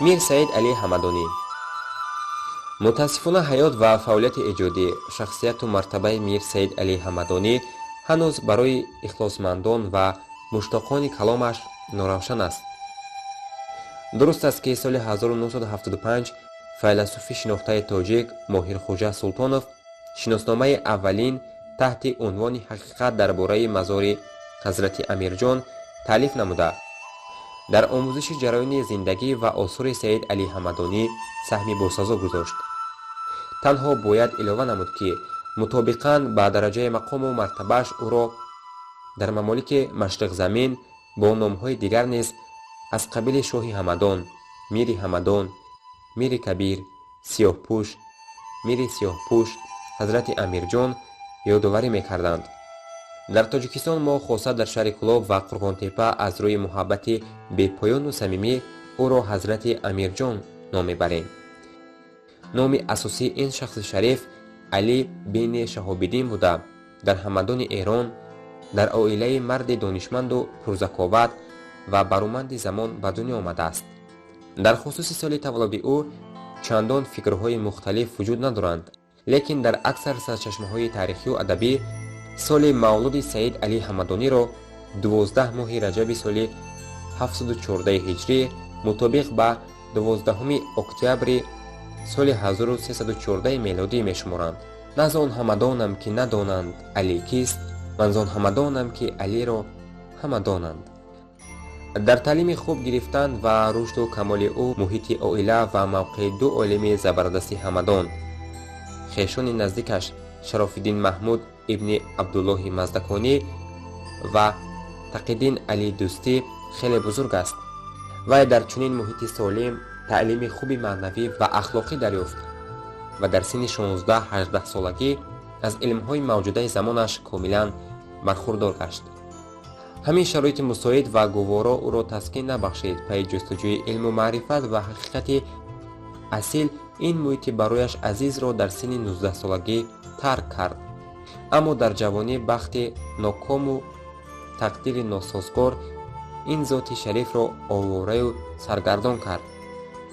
Мир Саид Алӣ Ҳамадонӣ. Мутаассифона, ҳаёт ва фаъолияти эҷодӣ, шахсияту мартабаи Мир Саид Алӣ Ҳамадонӣ ҳанӯз барои ихлосмандон ва муштоқони каломаш норавшан аст. Дуруст аст, ки соли 1975 файласуфи шинохтаи тоҷик Моҳирхӯҷа Султонов шиносномаи аввалин таҳти унвони «Ҳақиқат дар бораи мазори ҳазрати Амирҷон» таълиф намуда, дар омӯзиши ҷараёни зиндагӣ ва осори Саид Алӣ Ҳамадонӣ саҳми босазо гузошт. Танҳо бояд илова намуд, ки мутобиқан ба дараҷаи мақому мартабааш ӯро дар мамолики машриқзамин бо номҳои дигар низ аз қабили Шоҳи Ҳамадон, Мири Ҳамадон, Мири Кабир, Сиёҳпӯш, Мири Сиёҳпӯш, Ҳазрати Амирҷон ёдоварӣ мекарданд. Дар Тоҷикистон мо, хоса дар шаҳри Кӯлоб ва Қурғонтеппа, аз рӯи муҳаббати бепоёну самимӣ ӯро Ҳазрати Амирҷон ном мебарем. Номи асосии ин шахси шариф Алӣ бини Шаҳобиддин буда, дар Ҳамадони Эрон дар оилаи марди донишманду пурзаковат ва бароманди замон ба дунё омадааст. Дар хусуси соли таваллуди ӯ чандон фикрҳои мухталиф вуҷуд надоранд, лекин дар аксар сарчашмаҳои таърихию адабӣ соли мавлуди Саид Алӣ Ҳамадониро 12 моҳи раҷаби соли 714 ҳиҷрӣ, мутобиқ ба 12 октябри соли 1314 мелодӣ мешуморанд. На зон ҳамадонам, ки надонанд Алӣ кист, ман зон ҳамадонам, ки Алиро ҳама донанд. Дар таълими хуб гирифтан ва рушду камоли ӯ муҳити оила ва мавқеи ду олими забардасти Ҳамадон, хешони наздикаш Шарофиддин Маҳмуд ибни Абдуллоҳи Маздаконӣ ва Тақиддин Али Дӯстӣ хеле бузург аст. Вай дар чунин муҳити солим таълими хуби маънавӣ ва ахлоқӣ дарёфт ва дар синни 16-18 солагӣ аз илмҳои мавҷудаи замонаш комилан бархурдор гашт. Ҳамин шароити мусоид ва гуворо ӯро таскин набахшид. Пайи ҷустуҷӯи илму маърифат ва ҳақиқати асил ин муҳити барояш азизро дар синни 19 солагӣ тарк кард. Аммо дар ҷавонӣ бахти нокому тақдири носозгор ин зоти шарифро овораю саргардон кард.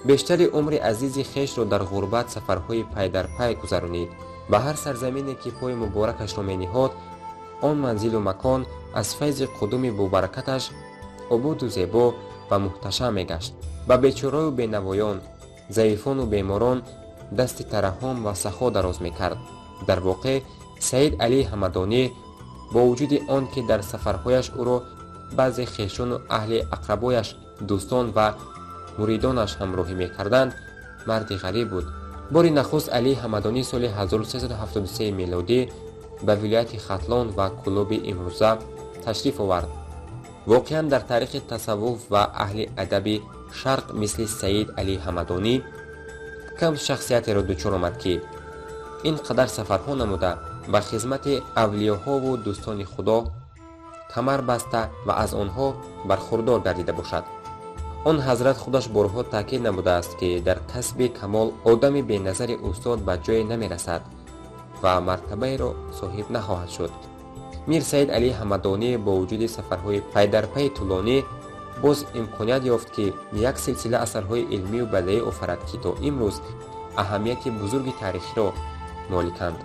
Бештари умри азизи хешро дар ғурбат, сафарҳои пайдарпай гузаронид. Ба ҳар сарзамине ки пои муборакашро мениҳод, он манзилу макон аз файзи қудуми бобаракаташ ободу зебо ва муҳташам мегашт. Ба бечорою бенавоён, заифону беморон дасти тараҳҳум ва сахо дароз мекард. Дар воқеъ, Саид Алӣ Ҳамадонӣ бо вуҷуди он ки дар сафарҳояш ӯро баъзе хешону аҳли ақрабояш, дӯстон ва муридонаш ҳамроҳӣ мекарданд, марди ғариб буд. Бори нахуст Алӣ Ҳамадонӣ соли 1373 мелодӣ ба вилояти Хатлон ва Кӯлоби имрӯза ташриф овард. Воқеан, дар таърихи тасаввуф ва аҳли адаби шарқ мисли Саид Алӣ Ҳамадонӣ кам шахсиятеро дучор омад, ки ин қадар сафарҳо намуда, ба хизмати авлиёҳову дӯстони Худо камар баста ва аз онҳо бархурдор гардида бошад. Он ҳазрат худаш борҳо таъкид намудааст, ки дар касби камол одами беназари устод ба ҷое намерасад ва мартабаеро соҳиб нахоҳад шуд. Мир Саид Алӣ Ҳамадонӣ бо вуҷуди сафарҳои пайдарпайи тӯлонӣ боз имконият ёфт, ки як силсила асарҳои илмию бадеӣ офарад, ки то имрӯз аҳамияти бузурги таърихиро моликанд.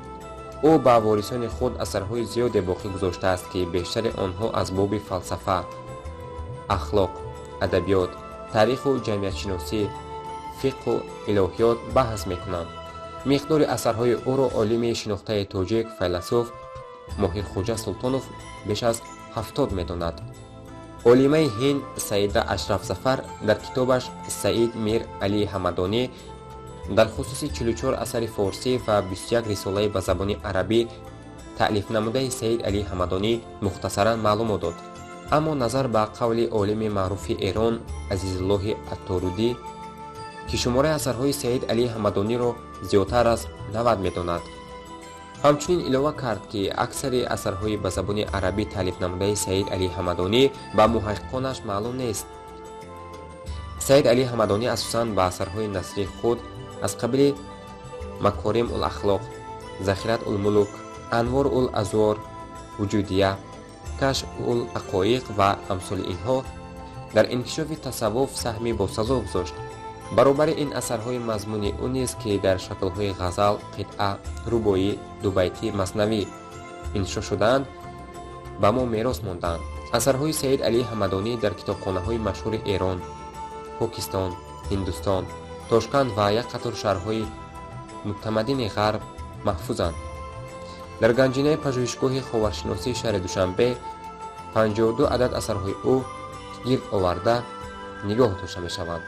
Ӯ ба ворисони худ асарҳои зиёде боқӣ гузоштааст, ки бештари онҳо аз боби фалсафа, ахлоқ, адабиёт, таъриху ҷамъиятшиносӣ, фиқҳу илоҳиёт баҳс мекунанд. Миқдори асарҳои ӯро олими шинохтаи тоҷик, файласуф Моҳирхӯҷа Султонов беш аз 70 медонад. Олимаи ҳинд Саида Ашрафзафар дар китобаш «Саид Мир Алии Ҳамадонӣ» дар хусуси 44 асари форсӣ ва 21 рисолаи ба забони арабӣ таълифнамудаи Саид Алии Ҳамадонӣ мухтасаран маълумот дод. Аммо назар ба қавли олими маъруфи Эрон Азизуллоҳи Атторудӣ, ки шумораи асарҳои Саид Алии Ҳамадониро зиёдтар аз 90 медонад, ҳамчунин илова кард, ки аксари асарҳои ба забони арабӣ таълифнамудаи Саид Алии Ҳамадонӣ ба муҳаққиқонаш маълум нест. Саид Алии Ҳамадонӣ асосан ба асарҳои насрии худ аз қабили Макорим ул ахлоқ, Захират ул мулук, Анвор ул азвор вуҷудия, Кашф ул ҳақоиқ ва амсоли инҳо дар инкишофи тасаввуф саҳми босазо гузошт. Баробари ин, асарҳои мазмуни ӯ низ, ки дар шаклҳои ғазал, қитъа, рубоӣ, дубайтӣ, маснавӣ иншо шудаанд, ба мо мерос мондаанд. Асарҳои Саид Алии Ҳамадонӣ дар китобхонаҳои машҳури Эрон, Покистон, Ҳиндустон, Тошканд ва як қатор шаҳрҳои мутамаддини Ғарб маҳфузанд. Дар ганҷинаи Пажӯҳишгоҳи ховаршиносии шаҳри Душанбе 52 адад асарҳои ӯ гирд оварда нигоҳ дошта мешаванд.